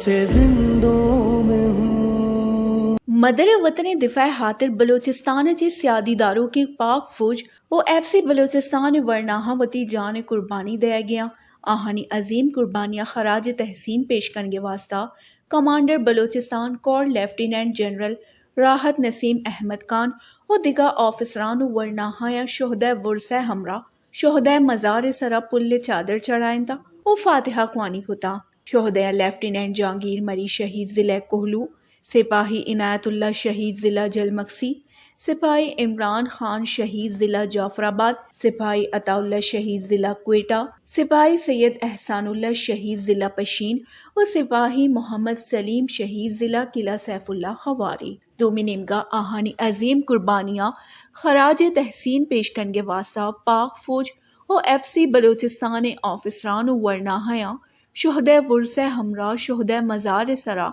سے زندوں میں ہوں۔ مدر وطن ءِ دفاع ءِ ہاتر بلوچستان ءَ چہ سیادی داروکیں پاک فوج ءُ ایف سی بلوچستان ءِ ورناہاں وتی جان ءِ قربانی دئیگ ءَ آں۔ آہانی عظیم قربانی ءَ خراج تحسین پیش کنگ ءِ واستہ کمانڈر بلوچستان کور لیفٹیننٹ جنرل راحت نسیم احمد خان ءُ دگہ آفیسران ءُ ورناہاں شہداء ورثہ ءِ ہمراہ شہداء ءِ مزار ءِ سرا پل ءِ چادر چڑھائینتہ ءُ فاتحہ کوانی کتہ۔ شہدایاں لیفٹیننٹ جہانگیر مری شہید ضلع کوہلو، سپاہی عنایت اللہ شہید ضلع جلمکسی، سپاہی عمران خان شہید ضلع جعفر آباد، سپاہی عطا اللہ شہید ضلع کوئٹہ، سپاہی سید احسان اللہ شہید ضلع پشین ءُ سپاہی محمد سلیم شہید ضلع قلعہ سیف اللہ ہوار ایں۔ دومی نیمگا آہانی عظیم قربانیاں خراج تحسین پیش کنگ ءِ واستہ پاک فوج ءُ ایف سی بلوچستان ءِ آفیسران ءُ ورناہیاں شہداء ورثہ ءِ ہمراہ شہداء ءِ مزار ءِ سرا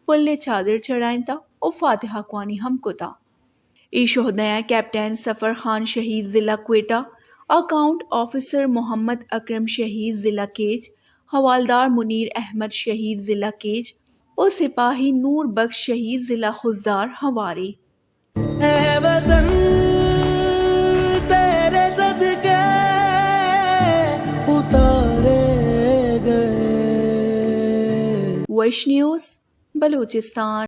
پل ءِ چادر چڑھائینتہ ءُ فاتحہ کوانی ہم کتہ۔ اے شہدایاں کیپٹن سفر خان شہید ضلع کوئٹہ، اکاؤنٹ آفیسر محمد اکرم شہید ضلع کیچ، حوالدار منیر احمد شہید ضلع کیچ ءُ سپاہی نور بخش شہید ضلع خضدار ہوار ایں۔ اے وطن تیرے صدقے اتارے گئے۔ ویش نیوز، بلوچستان۔